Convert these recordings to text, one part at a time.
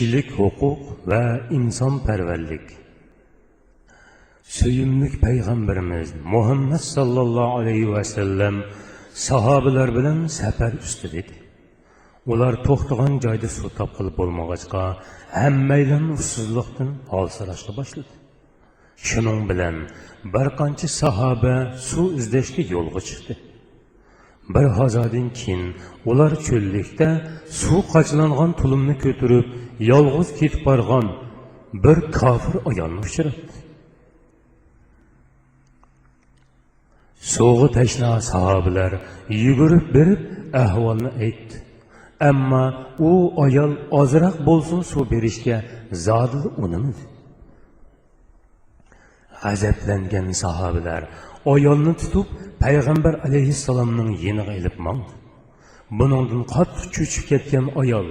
Kishilik huquq va insonparvarlik. Suyumlik payg'ambarimiz Muhammad sallallohu alayhi vasallam sahobalar bilan safar ustida edi. Ular to'xtagan joyda suv topqilib bo'lmag'achqa hammaylan usizlikdan holsirashga boshladi. Shuning bilan bir qancha sahoba suv izlashga yo'lga chiqdi. Bir hozadan keyin ular cho'llikda suv qochlangan tulumni ko'tarib yolg'iz ketib borgan bir kofir ayolni uchratdi. Suvga tashna sahobalar yugurib berib ahvolni aytdi. Ammo u ayol ozroq bo'lsin suv berishga zodil unimidi. G'azablangan sahobalar ayolni tutib payg'ambar alayhissalomning yeniga ilib mangdi. Buningdan qattiq cho'chib ketgan ayol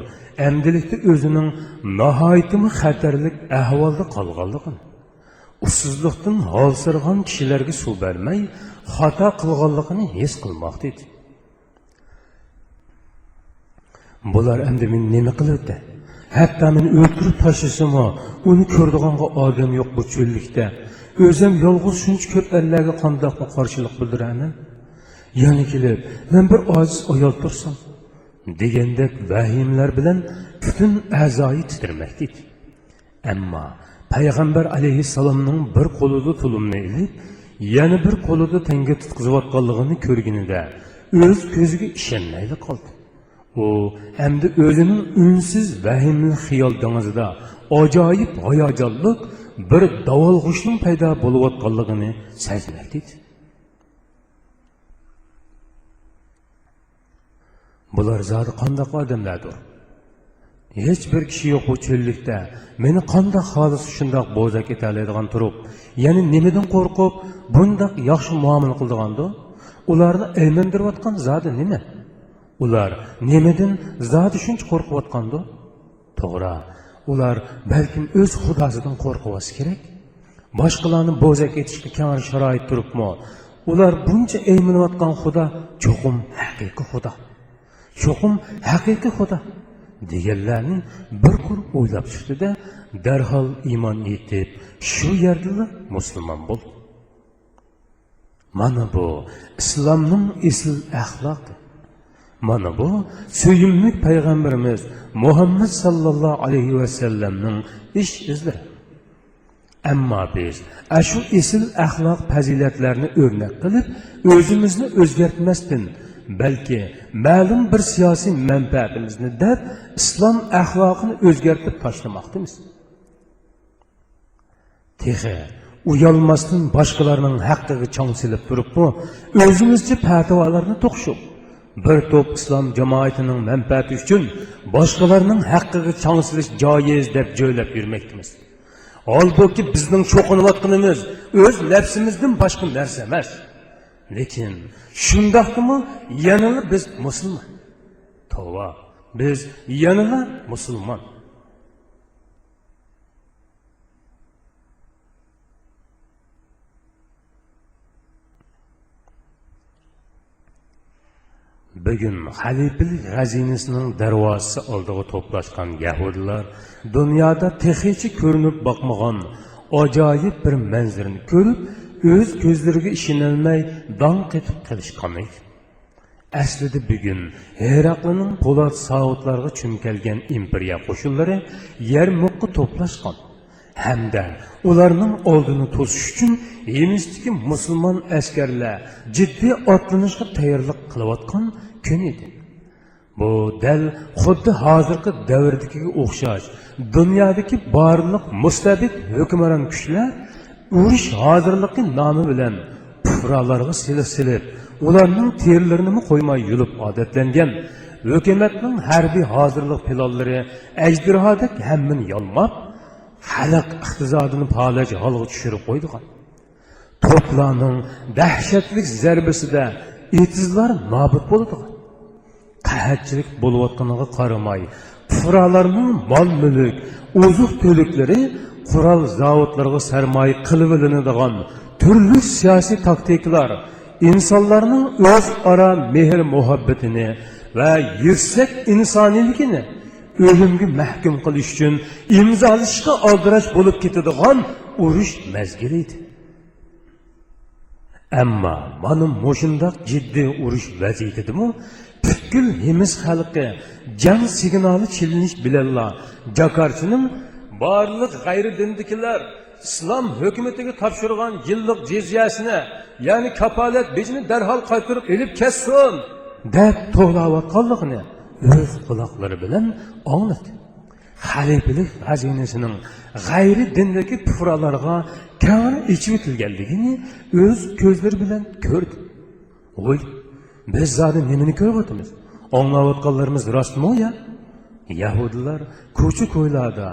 amdilikda o'zining nihoyatimi xatarlik ahvolda qolganligini, usizlikdan holsirgan kishilarga suv bermay xato qilganligini his qilmoqda edi. Bular endi men nima qilibdi? Hatto meni o'ltirib tashlasimi, uni ko'rdiganga odam yo'q bu cho'llikda. O'zim yolg'iz shuncha ko'p erlarga qandoqmi qarshilik bildiraman? Yana kelib, men bir ojiz ayol tursam degandek vahimlar bilan butun a'zoyi titramoqda edi. Ammo payg'ambar alayhissalomning bir qo'lida tulumni ilib, yana bir qo'lida tanga tutqizayotganligini ko'rganida o'z ko'ziga ishonmaydi qoldi. U endi o'zining unsiz vahimli xiyol dengizida ajoyib hayajonliq bir davolg'ushning paydo bo'layotganligini sezmoqda edi. Bular zodi qandoq odamlardir? Hech bir kishi yo'q bu cho'llikda. Meni qandoq xohlasa shundoq bo'zak etaoladigan turib, ya'ni nimadan qo'rqib bundoq yaxshi muomala qildigandi? Ularni aymandirayotgan zodi nima? Ular nimadan zodi shuncha qo'rqiyotgandi? To'g'ri, ular balkim o'z xudosidan qo'rqiyotsa kerak. Boshqalarni bo'zak etishga keng sharoit turibmi? Ular buncha aymanayotgan xudo cho'qim haqiqiy xudo. Cho'qim haqiqiy xudo deganlarni bir qur o'ylab chiqdida darhol iymon etib shu yerda musulmon bo'ldi. Mana bu islomning esil axloqi. Mana bu suyumli payg'ambarimiz Muhammad sallallohu alayhi vasallamning ish izlari. Ammo biz shu esil axloq fazilatlarni o'rnak qilib o'zimizni o'zgartmasdan, balki ma'lum bir siyosiy manfaatimizni deb islom axloqini o'zgartib tashlamoqdamiz. Texi uyalmasdan boshqalarning haqqiga chong silib turibmi, o'zimizcha fatvolarni to'qishib, bir to'p islom jamoatining manfaati uchun boshqalarning haqqiga chong silish joiz deb jo'ylab yurmoqdamiz. Holbuki bizning cho'qinayotganimiz o'z nafsimizdan boshqa narsa emas. Lekin shundoqmi yanada biz musulmon. Tavba, biz yanada musulmon. Bugun xalifalik xazinasining darvozasi oldiga to'plashgan yahudlar dunyoda texicha ko'rinib boqmagan ajoyib bir manzarani ko'rib, o'z ko'zlariga ishonolmay dong qetib qilishgan edi. Aslida bugun Heraklining po'lat savutlarga cho'mkalgan imperiya qo'shinlari Yermukka to'plashgan hamda ularning oldini to'sish uchun Yemisdagi musulmon askarlar jiddiy otlanishga tayyorlik qilayotgan kun edi. Bu dal xuddi hozirgi davrdagiga o'xshash dunyodagi barliq mustabid hukmron kuchlar urush hozirligi nomi bilan puhrolarga silib-silib, ularning terilarini qo'ymay yulib odatlangan hukumatning harbiy hozirlik planlari ajdarhodek hammani yolmab, xalq iqtisodini falaj holga tushirib qo'ydigan. To'plarning dahshatli zarbasida etizlar nobud bo'ladigan. Qahatchilik bo'layotganiga qaramay, fuqarolarning mol-mulk, oziq to'liklari qurol zavodlarga sarmoya qilib ilinadigan turli siyosiy taktikalar insonlarning o'zaro mehr muhabbatini va yuksak insoniyligini o'limga mahkum qilish uchun imzolashga oldirash bo'lib ketadigan urush mezgili edi. Ammo mana mushundoq jiddiy urush vaziyatidimi butkul Himiz xalqi jang signali chilinish bilanla Jakarchining barliq g'ayri dindikilar islom hukumatiga topshirgan yillik jizyasini, ya'ni kafolat bejini darhol qaytarib ilib ketsin deb to'g'layotganligini o'z quloqlari bilan angladi. Xalifalik xazinasining g'ayri dindagi puhrolarga kang ichib o'tilganligini o'z ko'zlari bilan ko'rdi. Voy, biz zodi nimani ko'ryapmiz? Anglayotganlarimiz rostmi ya? Yahudilar ko'cha ko'ylarda,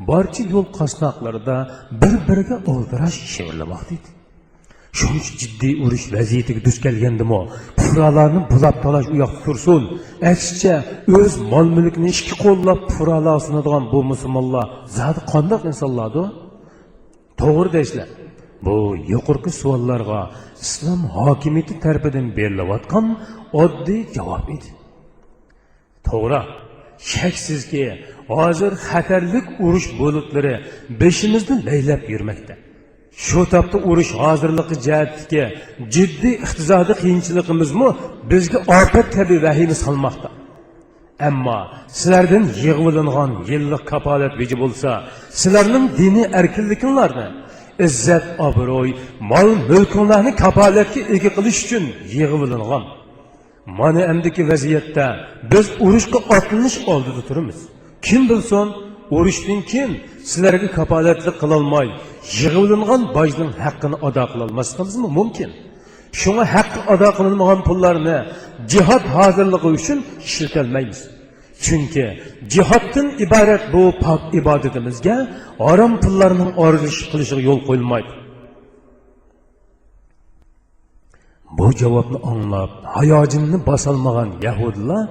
barcha yo'l qasnoqlarida bir-biriga oldirash shivirlamoqda edi. Shuncha jiddiy urush vaziyatiga duch kelgandimi, puhrolarni bulab talash u yoqda tursin, aksicha o'z mol mulkini ikki qo'llab puhrolar sunadigan bu musulmonlar zodi qandoq insonlardir? To'g'ri deysizlar. Bu yuqorqi savollarga islom hokimiyati tarafidan berilayotgan oddiy javob edi. To'g'ri, shaksizki, hozir xatarlik urush bulutlari beshimizni laylab yurmoqda. Shu topda urush hozirligi jihatdagi jiddiy iqtisodiy qiyinchiligimizmi bizga ofat kabi vahima solmoqda. Ammo sizlardan yig'ilingan yillik kafolat beji bo'lsa, sizlarning diniy erkinliginglarni, izzat, obro'y, mol mulkinglarni kafolatga ega qilish uchun yig'ilingan. Mana endiki vaziyatda biz urushga otlanish oldida turamiz. Kim bilsin, urushdan keyin sizlarga kafolatlik qilolmay, yig'ilingan bojning haqqini ado qilolmasligimiz mumkin. Shunga haqqi ado qilinmagan pullarni jihod hozirligi uchun ishlatolmaymiz. Chunki jihoddan iborat bu pok ibodatimizga harom pullarning oralish qilishiga yo'l qo'yilmaydi. Bu javobni anglab, hayojinni bosolmagan yahudilar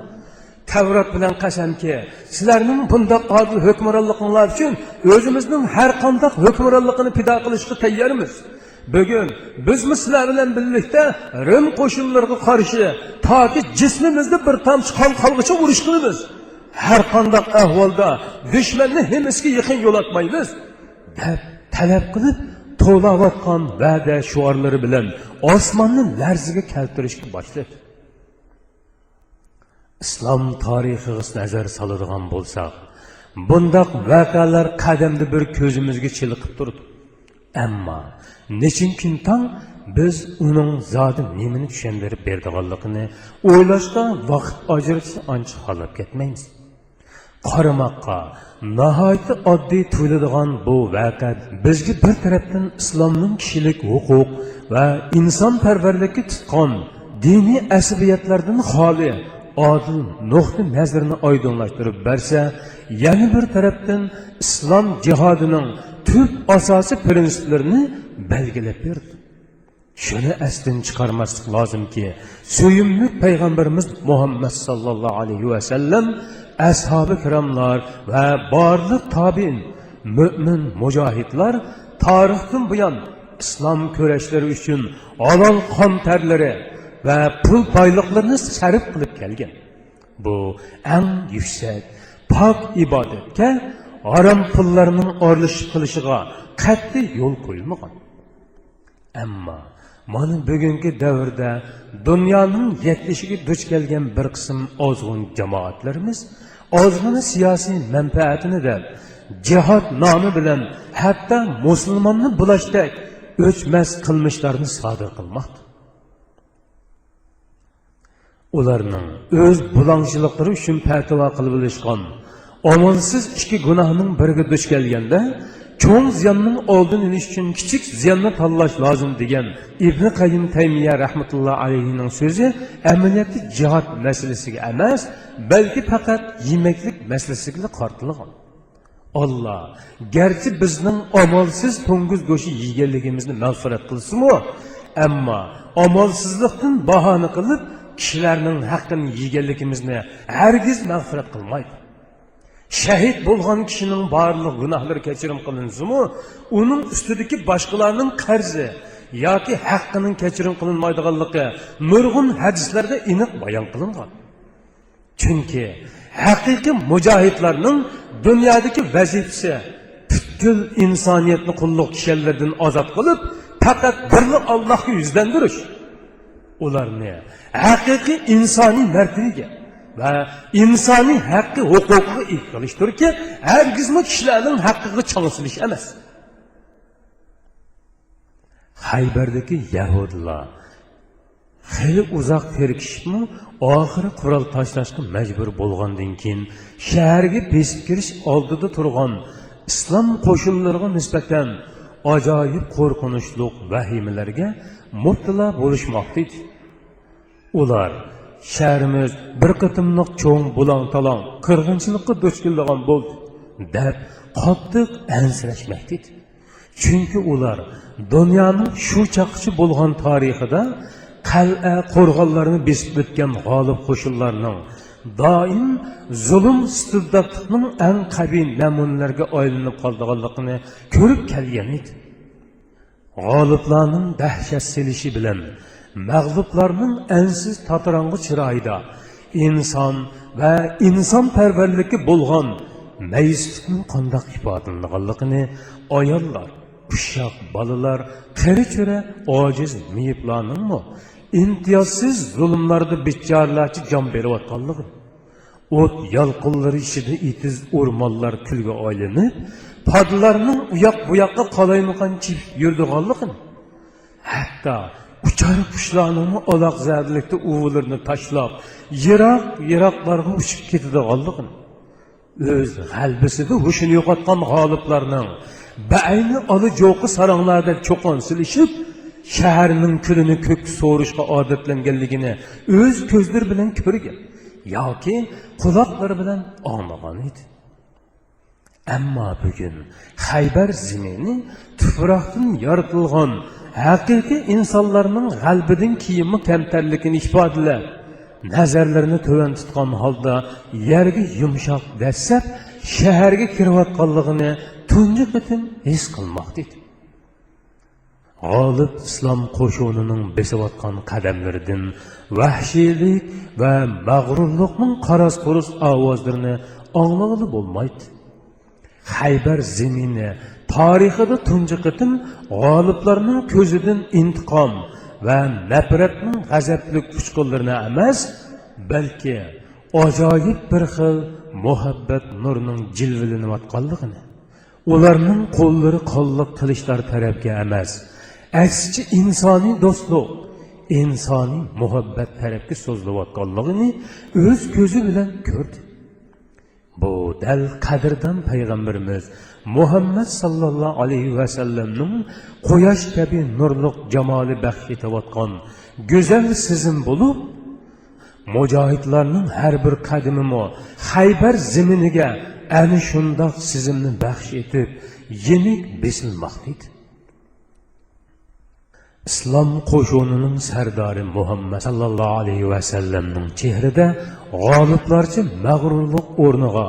Tavrat bilan qasamki, sizlarning bundoq odil hukmronliginglar uchun o'zimizning har qanday hukmronligini fido qilishga tayyormiz. Bugun bizmi sizlar bilan birlikda Rim qo'shinlariga qarshi toki jismimizda bir tomchi qon qolguncha urush qilamiz. Har qanday ahvolda dushmanni Himsga yaqin yo'latmaymiz deb talab qilib to'layotgan va'da shiorlari bilan osmonni larziga keltirishga boshladi. Islom tarixiga nazar soladigan bo'lsak, bundoq voqealar qadamda bir ko'zimizga chiliqib turdi. Ammo nechin kun tong biz uning zodi nimani tushuntirib berdiganligini o'ylashga vaqt ajratishni ancha xohlab ketmaymiz. Qaramoqqa nihoyatda oddiy tuyuladigan bu voqea bizga bir tarafdan islomning kishilik huquq va insonparvarlikka tutgan diniy asabiyatlardan xoli odil nuqta nazarini oydinlashtirib bersa, yana bir tarafdan islom jihodining tub asosiy prinsiplarini belgilab berdi. Shuni esdan chiqarmaslik lozimki, suyumli payg'ambarimiz Muhammad sallallohu alayhi vasallam, ashobi kiromlar va barliq tobiin mo'min mujohidlar tarixdan buyon islom kurashlari uchun halol qon terlari va pul boyliqlarini sarf qilib kelgan. Bu eng yuksak pok ibodatga harom pullarning oralashib qilishiga qat'iy yo'l qo'yilmagan. Ammo mana bugungi davrda dunyoning yetlishiga duch kelgan bir qism ozg'un jamoatlarimiz ozg'ini siyosiy manfaatini deb jihod nomi bilan hatto musulmonni bulashdek o'chmas qilmishlarni sodir qilmoqda. Ularning o'z bulangchiliklari uchun fatvo qilib olishgan omonsiz ikki gunohning biriga duch kelganda cho'ng ziyonning oldini olish uchun kichik ziyonni tanlash lozim degan Ibn Qayyim Taymiya rahmatullohi alayhining so'zi amaliyotda jihod masalasiga emas, balki faqat yemaklik masalasiga qartilgan. Alloh garchi bizning amalsiz to'ng'iz go'shti yeganligimizni mag'firat qilsin-u, ammo amalsizlikdan bahona qilib kishilarning haqqini yeganligimizni hargiz mag'firat qilmaydi. Shahid bo'lgan kishining barliq gunohlari kechirim qilinsin-u, uning ustidagi boshqalarning qarzi yoki haqqining kechirim qilinmaydiganligi nurg'un hadislarda aniq bayon qilingan. Chunki Haqiqiy mujohidlarning dunyodagi vazifasi butkul insoniyatni qulluq kishanlardan ozod qilib, faqat birli Allohga yuzlantirish. Ularni haqiqiy insoniy martabaga va insoniy haqqi huquqiga ega qilishdirki, hargizmi kishilarning haqqiga chang emas. Haybardagi yahudlar xeyli uzoq terkishibmi, oxiri qurol tashlashga majbur bo'lgandan keyin shaharga besib kirish oldida turgan islom qo'shinlariga nisbatan ajoyib qo'rqinchli vahimalarga mubtalo bo'lishmoqda edi. Ular shahrimiz bir qitimliq cho'ng bulang talang qirg'inchilikqa duch keladigan bo'ldi deb qattiq ansirashmoqda edi. Chunki ular dunyoning shu chaqchi bo'lgan tarixida qal'a qo'rg'onlarni besib o'tgan g'olib qo'shinlarning doim zulm istibdodlikning eng qabiy namunalarga aylanib qoldiganligini ko'rib kelgan edi. G'oliblarning dahshat selishi bilan mag'lublarning ansiz tatrang'i chiroyida inson va insonparvarlikka bo'lgan mayuslikning qandoq ifodalanganligini ayollar, uşaq bolalar, qari cho'ra, ojiz miyiblarningmi imtiyozsiz zulmlarda bechoralarcha jon berayotganligi, o't yalqinlari ichida etiz o'rmonlar kulga aylanib, podlarning u yoq bu yoqqa qalaymaqon chipib yurdiganligini, hatto uchar qushlarning aloqzadlikda uvilarini tashlab yiroq yiroqlarga uchib ketadiganligini, o'z g'albisida hushini yo'qotgan g'oliblarning bayni oli jo'qi saranglarda cho'qon silishib shaharning kulini ko'k so'rishga odatlanganligini o'z ko'zlari bilan ko'rgan yoki quloqlari bilan anglagan edi. Ammo bugun Xaybar zimini tuproqdan yaratilgan haqiqiy insonlarning g'albidan kiyimi kamtarligini ifodalab, nazarlarini tuvan tutgan holda yerga yumshoq dastlab shaharga kirayotganligini tunji qitim his qilmoqda edi. G'olib islom qo'shunining besayotgan qadamlaridan vahshiylik va mag'rurlikning qaras qurus ovozlarini anglag'ili bo'lmaydi. Xaybar zemini tarixida tunji qitim g'oliblarning ko'zidan intiqom va nafratning g'azabli uchqunlarini emas, balki ajoyib bir xil muhabbat nurining jilvilanayotganligini, ularning qo'llari qonliq qilichlar tarafga emas, aksicha insoniy do'stlik, insoniy muhabbat tarafga so'zilayotganligini o'z ko'zi bilan ko'rdi. Bu dal qadrdan payg'ambarimiz Muhammad sallallohu alayhi vasallamning quyosh kabi nurliq jamoli baxsh etayotgan go'zal sezim bo'lib, mujohidlarning har bir qadamimi Xaybar ziminiga ana shundoq sezimni baxsh etib yenik besilmoqda edi. Islom qo'shunining sardori Muhammad sallallohu alayhi vasallamning chehrida g'oliblarcha mag'rurlik o'rniga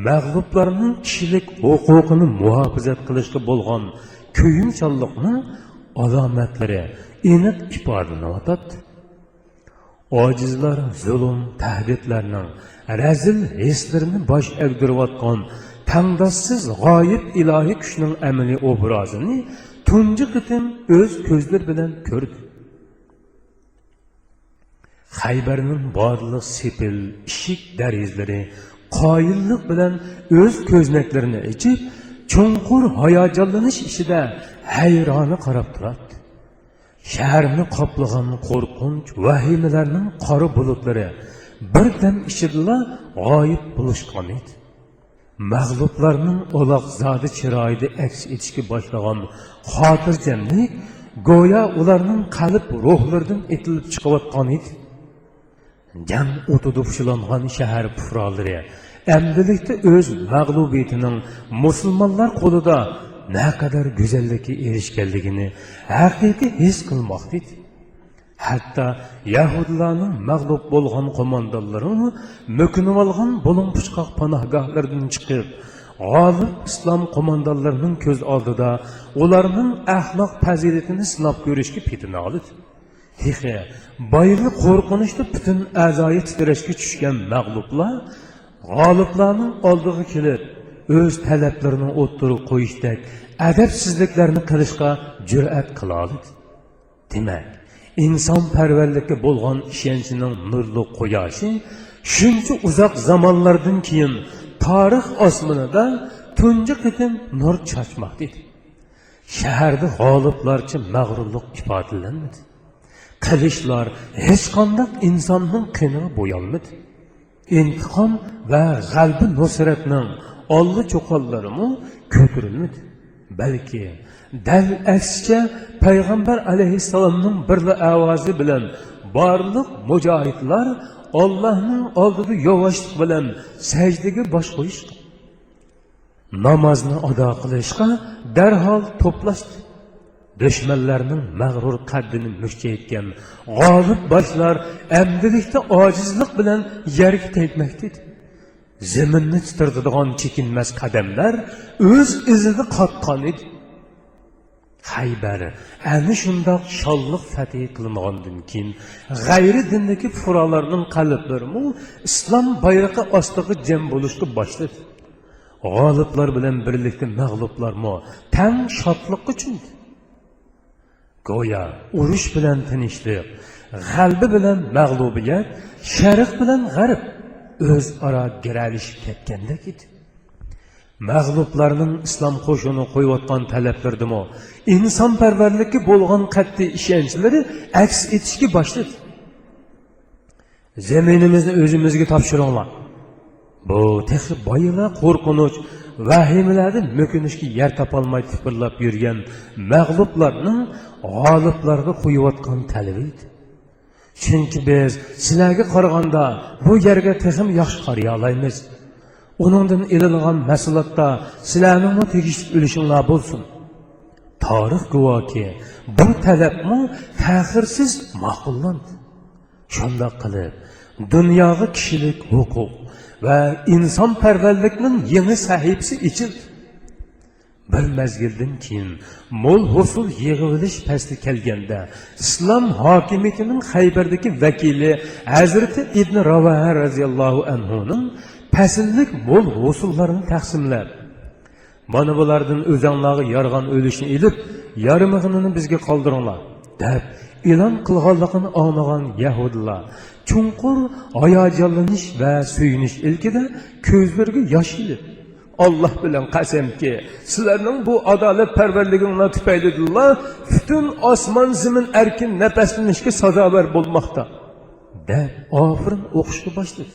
mag'lublarning kishilik huquqini muhofazat qilishga bo'lgan kuyimchanlikning alomatlari aniq ifodalanyotadi. Ojizlar zulm tahdidlarning razil hislarini bosh egdirayotgan tangdoshsiz g'oyib ilohiy kuchning amaliy obrazini tunji qitim o'z ko'zlari bilan ko'rdi. Xaybarning barliq sepil eshik derizlari qoyillik bilan o'z ko'znaklarini ichib, chunqur hayajonlanish ichida hayroni qarab turadi. Shaharni qoplagan qo'rqinch vahimalarning qora bulutlari bir dam ichidala g'oyib bo'lishgan edi. Mag'lublarning uloqzodi chiroyida aks etishga boshlagan xotirjamlik go'yo ularning qalb ruhlaridan etilib chiqayotgan edi. Jang o'tida pushilangan shahar fuqarolari amdilikda o'z mag'lubiyatining musulmonlar qo'lida naqadar go'zallikka erishganligini haqiqiy his qilmoqda edi. Hatto yahudlarning mag'lub bo'lgan qo'mondonlari mo'kinib olgan bulung puchqoq panohgohlaridan chiqib, g'olib islom qo'mondonlarining ko'z oldida ularning axloq fazilatini sinab ko'rishga petina oldi. Texi bayli qo'rqinchli butun a'zoyi titrashga tushgan mag'lublar G'oliblarning oldiga kelib o'z talablarini o'ttirib qo'yishdek adabsizliklarni qilishga jur'at qila oladi. Demak, insonparvarlikka bo'lgan ishonchning nurli quyoshi shuncha uzoq zamonlardan keyin tarix osmonida tunji qitim nur chachmoqda edi. Shaharda g'oliblarcha mag'rurlik ifodalanmadi. Qilichlar hech qanday insonning qiniga bo'yalmadi. Intiqom va g'albi nusratning oldi cho'qonlarimi ko'tarilmadi. Balki dal aksicha payg'ambar alayhissalomning birla ovozi bilan barliq mujohidlar Allohning oldida yovashlik bilan sajdaga bosh qo'yishdi. Namozni ado qilishga darhol to'plashdi. Dushmanlarning mag'rur qaddini mushchaytgan g'olib boshlar amdilikda ojizlik bilan yerga tegmoqda edi. Zaminni titiradigan chekinmas qadamlar o'z izida qotgan edi. Xaybar ana shundoq shonliq fath qilingandan keyin g'ayri dindagi fuqarolarning qalblarimi islom bayrog'i ostiga jam bo'lishga boshladi. G'oliblar bilan birlikda mag'lublarmi tang shodliqqa cho'mdi. Go'yo urush bilan tinchlik, g'alba bilan mag'lubiyat, sharq bilan g'arb o'zaro giralishib ketgandek edi. Mag'lublarning islom qo'shini qo'yayotgan talablaridimi insonparvarlikka bo'lgan qat'iy ishonchlari aks etishga boshladi. Zaminimizni o'zimizga topshiringlar. Bu texi boyila qo'rqinch vahimalardan mo'kinishga yer topolmay tipirlab yurgan mag'lublarning g'oliblarga qo'yayotgan talabi edi. Chunki biz sizlarga qaraganda bu yerga texim yaxshi qaray olamiz. Uningdan ilingan mahsulotda sizlarningmi tegishli ulushinglar bo'lsin. Tarix guvohki, bu talabmi ta'xirsiz ma'qullandi. Shundoq qilib, dunyoga kishilik huquq va insonparvarlikning yangi sahifasi ichildi. Bir mezgildan keyin mo'l husul yig'ilish fasli kelganda islom hokimiyatining Xaybardagi vakili Hazrati Ibn Ravaha roziyallohu anhuning fasllik mo'l husullarini taqsimlab, mana bulardan o'zanglarga yarg'an o'lishni ilib, yarmig'ini bizga qoldiringlar deb e'lon qilganligini anglagan yahudilar chunqur hayajonlanish va suyunish ilkida ko'zlariga yosh ilib, Alloh bilan qasamki, sizlarning bu adolatparvarliginglar tufaylidirlar butun osmon zamin erkin nafaslanishga sazovor bo'lmoqda deb ofirin o'qishga boshladi.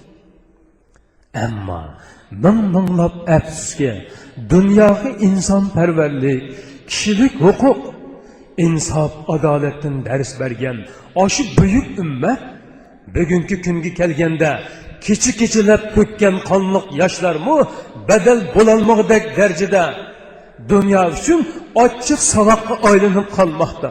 Ammo ming minglab afsuski, dunyoga insonparvarlik, kishilik huquq, insof, adolatdan dars bergan oshu buyuk ummat bugungi kunga kelganda kecha kechalab to'kkan qonliq yoshlarmu badal bo'lolmag'idek darajada dunyo uchun ochiq saboqqa aylanib qolmoqda.